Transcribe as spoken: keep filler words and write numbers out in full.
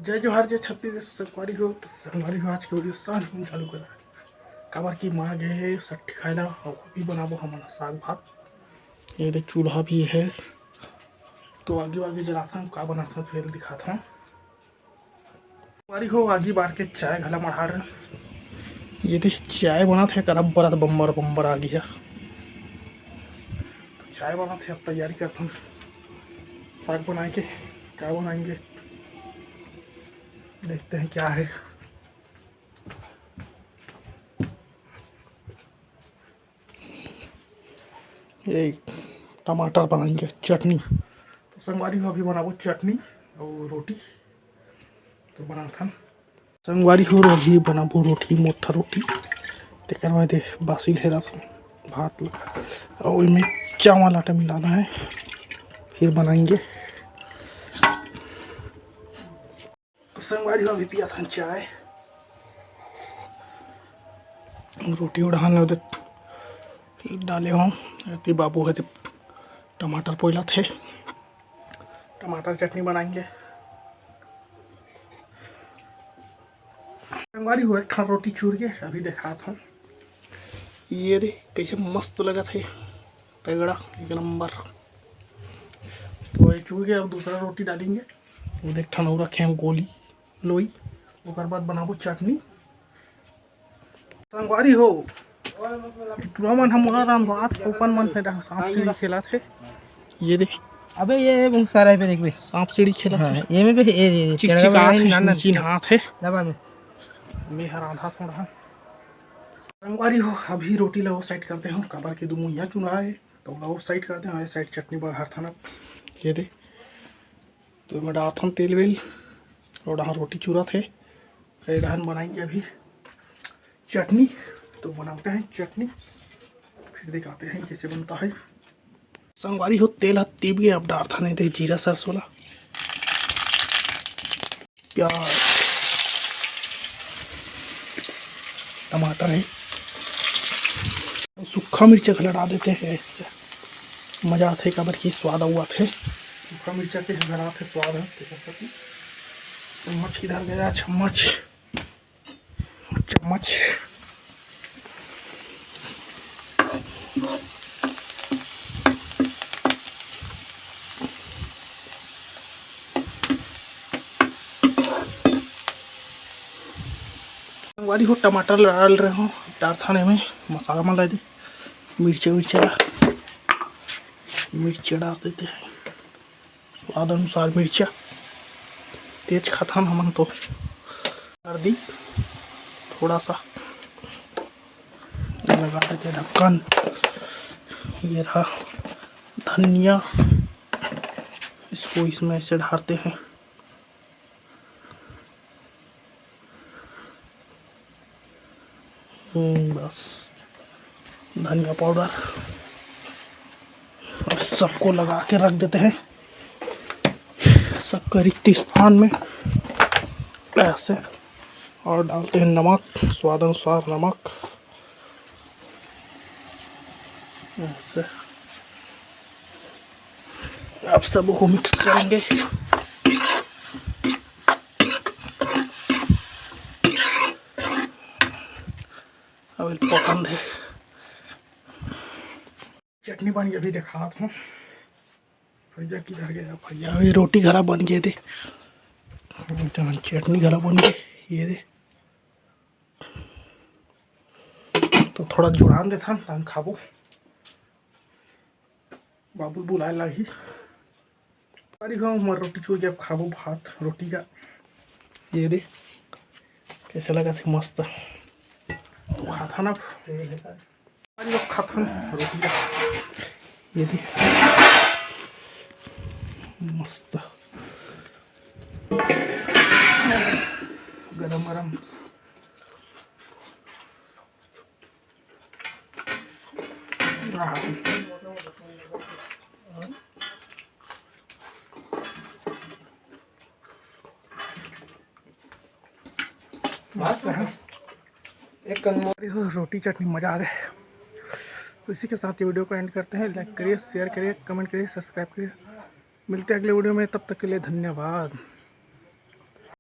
जय जोहार, जय छत्तीसगढ़ संगवारी हो। तो संगवारी हो, आज के वीडियो साँझ में चालू करा, काबर कि माँ गे हे सट्ठी खाए ला, अउ अभी बनाबो हमन साग भात। ये दे चूल्हा भी है, तो आगी वागी जलाथन, का बनाथन फिर दिखाथन। संगवारी हो, आगी बार के चाय घला मढ़ा रहे। ये दे चाय बनत हे, करब बरत बम्बर बम्बर आगी है। चाय बनत हे, अब तैयारी करथन साग बनाए के। क्या बनाएंगे, देखते हैं क्या है। ये टमाटर बनाएंगे चटनी। तो संगवारी हो, अभी बनाबो चटनी और रोटी। तो बनाथन। संगवारी हो, अभी बनाबो रोटी, मोटा रोटी। तेकर बाद बासी ले रहा भात ला, और इनमें चावल आटा मिलाना है, फिर बनाएंगे। तो संगवारी हो, अभी पियाथन चाय। रोटी उड़ान ओदे डाले हों। एती बाबू हे ते टमाटर पोइलाथे। टमाटर चटनी बनाएंगे। संगवारी हो, एक ठन रोटी चूर के अभी देखात हों। ये दे कैसे मस्त लगत हे, तगड़ा, एक नंबर। तो ये चूर के अब दूसरा रोटी डालेंगे। वो देख, ठन अउ रखे हैं गोली लोई, ओकर बाद बनाबो चटनी। संगवारी हो, टुरा मन ह मोला रांधवात, ओपन मन से डहर सांप सीढ़ी खेलत हे। ये दे, अबे ये बहुत सारा है, पे देख बे। सांप सीढ़ी खेलत हाँ, हे। ये में भी, ये, ये, ये, चिकचिकात हे, नान, नान, चिन्हात हे। दबा में। मैं हर आधा थोड़ा। संगवारी हो, अभी रोटी ला वो साइड करते हो, काबर के दू मुइया चुना है, तो ओला वो साइड करते हैं। ये साइड चटनी बघारथन। ये दे, तो मैं डालथन तेल वेल, और डहान रोटी चूरत हे। ये डहान बनाएंगे अभी चटनी। तो बनाते हैं चटनी, फिर दिखाते हैं कैसे बनता है। संगवारी हो, तेल ह तीब गे, अब डालथन एदे जीरा सरसों ला, प्याज, टमाटर है, सूखा मिर्चा घला डाल देते हैं, इससे मजा आथे, काबर की स्वाद अउ आथे। सूखा मिर्चा के घला आथे स्वाद है, तेकर सेती चम्मच किधर गया, चम्मच। चम्मच। संगवारी हो, टमाटर डाल रहे हो, डालथन एमे मसाला मन ला दे, मिर्चा विर्चा ला, मिर्चा डाल देते हैं। स्वाद अनुसार मिर्चा, तेज खाथन हमन तो। हल्दी थोड़ा सा, लगा देते ढक्कन। ये रहा धनिया, इसको इसमें ऐसे डालते हैं। हम्म, बस धनिया पाउडर। अब सबको लगा के रख देते हैं, सबका रिक्त स्थान में ऐसे। और डालते हैं नमक, स्वाद अनुसार नमक ऐसे। अब सबको मिक्स करेंगे। अब पसंद है। चटनी बन के अभी देखात हूँ। भैया किधर गया भैया? अभी रोटी घला बन गए थे। चटनी घला बन गए, ये दे। तो थोड़ा जुड़ान देथन, तहन खाबो। बाबू बुलाए लागी। अरे हाँ, हमर रोटी चुर के अब खाबो भात रोटी का। ये दे, कैसे लगा थे? मस्त। खाथन अब। अरे लोग खाथन रोटी का। ये दे, मस्त। गरम गरम। मस्त है। एक कन अरे हो, रोटी चटनी मज़ा आ गए। तो इसी के साथ ये वीडियो को एंड करते हैं। लाइक करिए, शेयर करिए, कमेंट करिए, सब्सक्राइब करिए। मिलते हैं अगले वीडियो में, तब तक के लिए धन्यवाद।